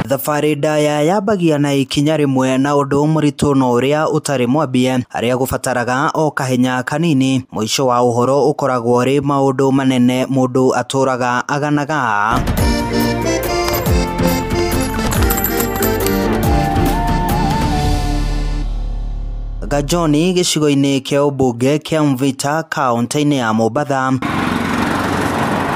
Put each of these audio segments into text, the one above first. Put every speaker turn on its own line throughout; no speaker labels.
Thabarĩ ndaya yambagia na ikinya rĩmwe na ũndũ mũritũ no ũrĩa ũtarĩ mwambie, harĩa gũbataraga o kahenya kanini. Mũico wa ũhoro ũkoragwo ũrĩ maũndũ manene mũndũ atũraga aganaga. Ganjoni gĩcigo-inĩ kĩa ũmbunge kĩa Mvita kaunti-inĩ ya Mombatha.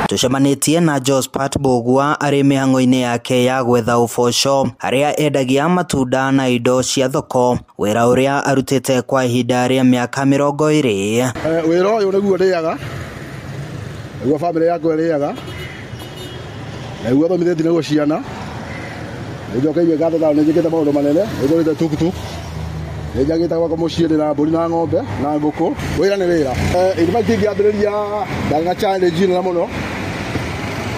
Tũcemanĩtie na Josphat Mbũgua arĩ mĩhang'o-inĩ yake ya gwetha ũboco, harĩa endagia matunda na indo cia thoko, wĩra ũrĩa arutĩte kwa ihinda rĩa mĩaka 20.
Wĩra ũyũ nĩguo ndĩaga, nĩguo bamĩrĩ yakwa ĩrĩaga, nĩguo thomithĩtie nĩguo ciana, nĩnjokeirie ngatho tondũ nĩnjĩkĩte maũndũ manene, nĩngũrĩte tuktuk, nĩnjagĩte gwakwa mũciĩ ndĩna mbũri na ng'ombe na ngũkũ. Wĩra nĩ wĩra. In fact ingĩambĩrĩria ndarĩ na challenge nene mũno,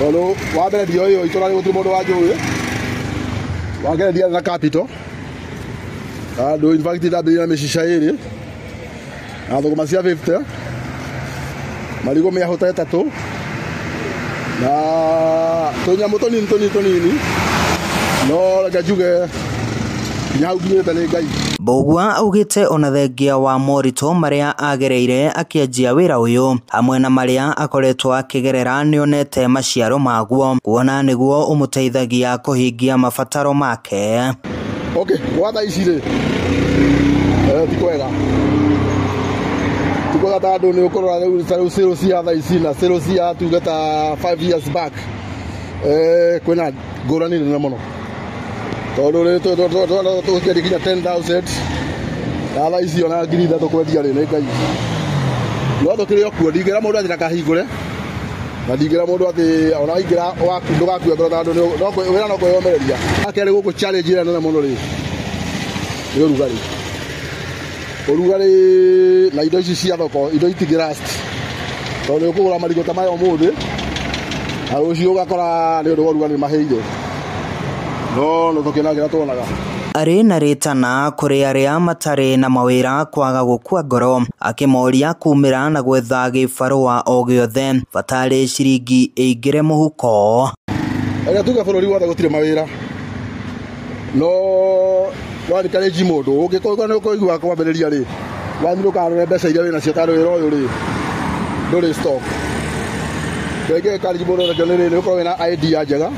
tondũ wa mbere ndioĩ itũra gũtirĩ mũndũ wanjũĩ, wa kerĩ ndiarĩ na capital, tondũ in fact ndambĩrĩirie na mĩcica 2 na thũkũma cia 50, marigũ mĩahũ ta 3 na tũnyamũ tũnini tũnini tũnini, no reke njuge nginya hau nginyĩte nĩ Ngai.
Mbũgua augĩte ona thengia wa moritũ marĩa agereire akĩanjia wĩra ũyũ, hamwe na marĩa akoretwo akĩgerera, nĩonete maciaro maguo, kuona nĩguo ũmũteithagia kũhingia mabataro make.
Okay, gwa thaa ici rĩ, ti kwega, ti kwega tondũ nĩ ũkũrora rĩu ta rĩu sales cia thaa ici na sales cia tuge ta 5 years back, kwĩna ngũrani nene mũno, tondũ rĩ tũkĩendia nginya 10,000 na thaa ici ona 3,000 kwendia rĩ nĩ Ngai. No tũkĩrĩ o kuo, ndingĩra mũndũ atĩ ndakahingũre, na ndingĩra mũndũ atĩ ona waingĩra waku ndũgakue ngoro, tondũ wĩra no kwĩyũmĩrĩria. Wa kerĩ gũkũ challenge ĩrĩa nene mũno rĩ nĩ ũrugarĩ, ũrugarĩ na indo ici cia thoko, indo itingĩ last, tondũ nĩ ũkũgũra marigũ ta maya ũmũthĩ na rũciũ ũgakora nĩ ũndũ wa ũrugarĩ mahĩire, no nĩ tũkĩonaga kĩrĩa tuonaga.
Arĩ na rĩtana kũrĩ arĩa matarĩ na mawĩra kwaga gũkua ngoro, akĩmoria kumĩra na gwetha gĩbarũa o gĩothe batarĩ ciringi ĩingĩre mũhuko.
Reke tuge bũrũri wothe gũtirĩ mawĩra, no no encourage mũndũ ũngĩkorwo nĩ ũkũigua kwambĩrĩria rĩ, wanyu ndũkarore mbeca iria wĩnacio, tondũ wĩra ũyũ rĩ ndũrĩ stock. Kĩrĩa ingĩ encourage mũndũ nakĩo nĩ rĩrĩ, nĩ ũkorwo wĩna idea njega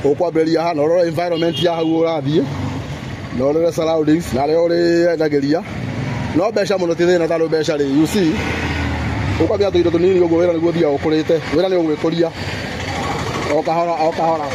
ũkwambĩrĩria haha, na ũrore environment ya hau ũrathiĩ, na ũrore surroundings na harĩa ũrĩendagĩria. No mbeca mũno ti thĩna, tondũ mbeca rĩ, you see, ũkwambia tũindo tũnini ũguo, wĩra nĩguo ũthiaga ũkũrĩte, wĩra nĩ ũgwĩkũria o kahora o kahora.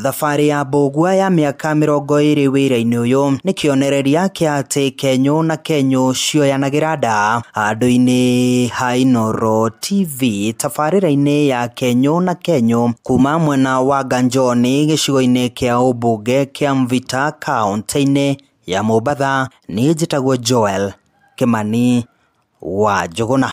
Thabarĩ ya Mbũgua ya mĩaka 20 wĩra-inĩ ũyũ nĩ kĩonereria kĩa atĩ kenyũ na kenyũ cioyanagĩra nda. Handũ-inĩ ha Inooro TV, tabarĩra-inĩ ya kenyũ na kenyũ kuma mwena wa Ganjoni gĩcigo-inĩ kĩa ũmbunge kĩa Mvita kaunti-inĩ ya Mombatha, niĩ njĩtagwo Joel Kimani wa Njũgũna.